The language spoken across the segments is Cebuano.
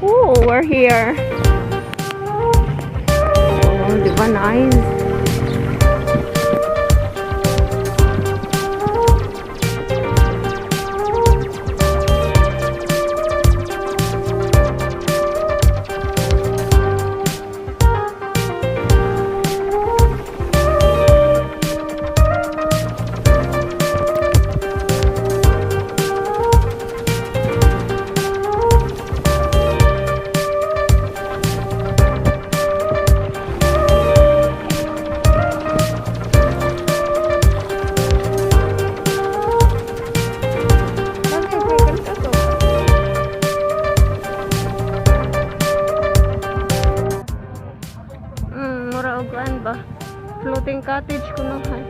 Oh, we're here. Oh, di ba nice? Bakit? May kanta to. Mura og kuan ba? Floating cottage kuno hay.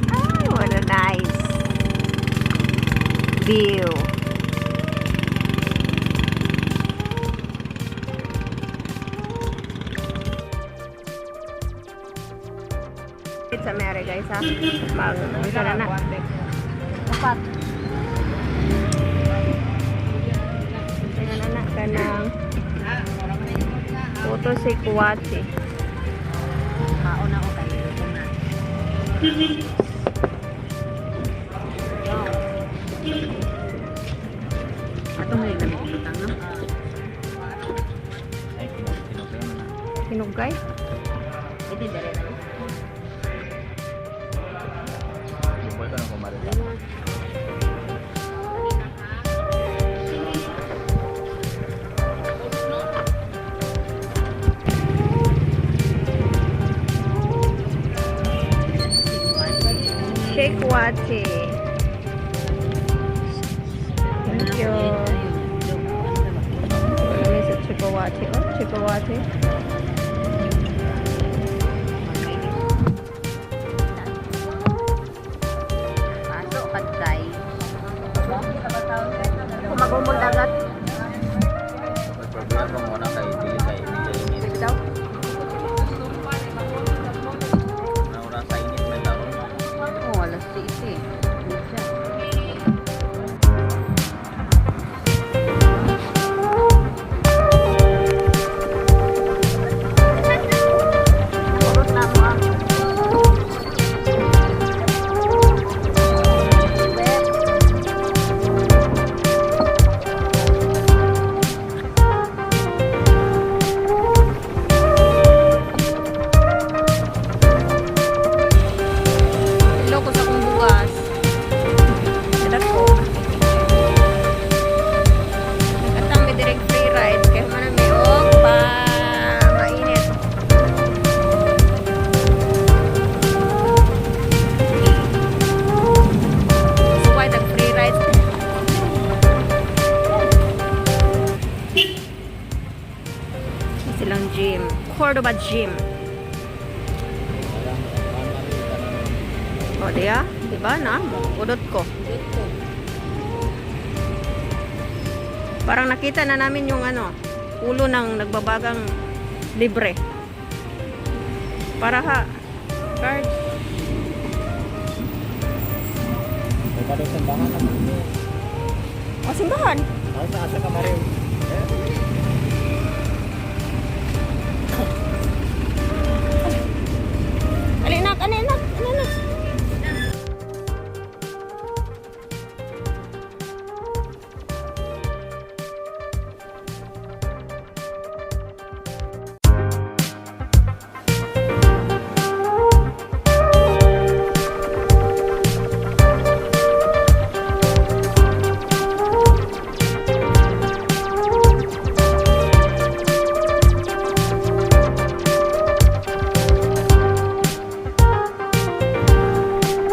Ah, what a nice view. It's a Mary, guys, ha. Mag, isa na na. Upat. Tingnan na na kanang Photo si Kuwati. Kaon ako kayo. Gutom na. Atong ngayon namin ibutang, no? Ay, kinukay mo na. Hinugay. Ito dere na. Liboy ka na kumarita. Shake Wati. Thank you. Kami sa Chipawati. Oh, Chipawati. Pasok pagkay. Kumagumol dagat. May problema muna kay dili kay dili init. Sige daw. Naura sa init may taon. Oh, alas 6 eh. Minsan. Kurot na mo ah. Hello ko sa akong bugas. Dadak ko. Nagkatang mi direct free ride kay man mi og pa mainit. Suway tag free ride. Silang gym. Cordoba Gym. O, diya? Diba na? Udot ko. Parang nakita na namin yung ano, ulo ng nagbabagang libre. Para ha, card. May pa daw simbahan naman. O, simbahan. Ay, sa asa ka Mario.